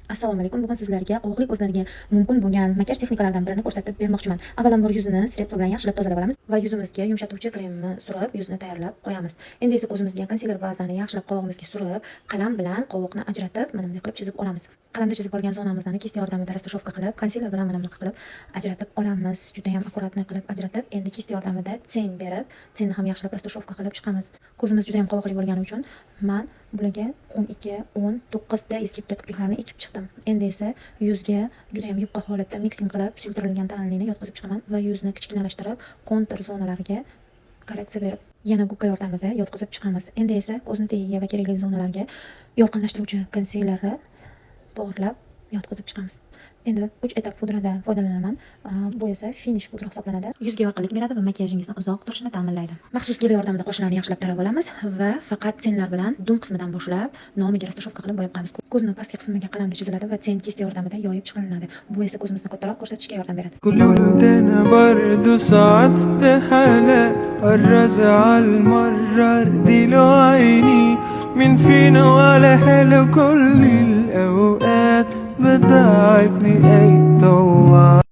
Assalomu alaykum. Bugun sizlarga qovoqli ko'zlarga mumkin bo'lgan makiyaj texnikalaridan birini ko'rsatib bermoqchiman. Avvalambor yuzni средство bilan yaxshilab tozalab olamiz va yuzimizga yumshatuvchi kremni surib, yuzni tayyorlab qo'yamiz. Endi esa ko'zimizga konsiler bazani yaxshilab qovog'imizga surib, qalam bilan qovoqni ajratib, mana bunday qilib chizib olamiz. Qalamda chizib olgan zonamizni кисть yordamida растушёвка qilib, konsiler bilan mana bunaqa qilib ajratib olamiz. Juda ham аккуратно qilib ajratib, endi кисть yordamida тень berib, тень ni ham yaxshilab растушёвка qilib chiqamiz. Ko'zimiz juda ham qovoqli bo'lgani uchun man bularga 12, 10, 9 ta изгиб da kipriklarni ekib chiqdim. Endi esa yuzga juda ham yupqa holatda миксинг qilib, suyultirilgan тональный ni yotqizib chiqaman va yuzni kichkinalashtirib, kontur zonalariga korreksiya berib, yana губка yordamida yotqizib chiqamiz. Endi esa ko'zni tagiga va kerakli zonalarga yorqinlashtiruvchi konsilerni to'g'irlab yotqizib chiqamiz. Endi 3 этап pudradan foydalanaman. Bu esa finish pudra hisoblanadi. Yuzga yorqinlik beradi va makiyajingizni uzoq turishini ta'minlaydi. Maxsus gel yordamida qoshlarni yaxshilab tarab olamiz va faqat тень lar bilan dum qismidan boshlab nomiga растушёвка qilib bo'yab qo'yamiz. Ko'zni pastki qismiga qalamda chiziladi va тень кисть yordamida yoyib chiqilinadi. Bu esa ko'zimizni kattaroq ko'rsatishga yordam beradi. كلنا برضو ساعات بحالة الرزع المرة دي له عيني مين فينا ولا حلو كل الأوقات بتعبني أي طلع.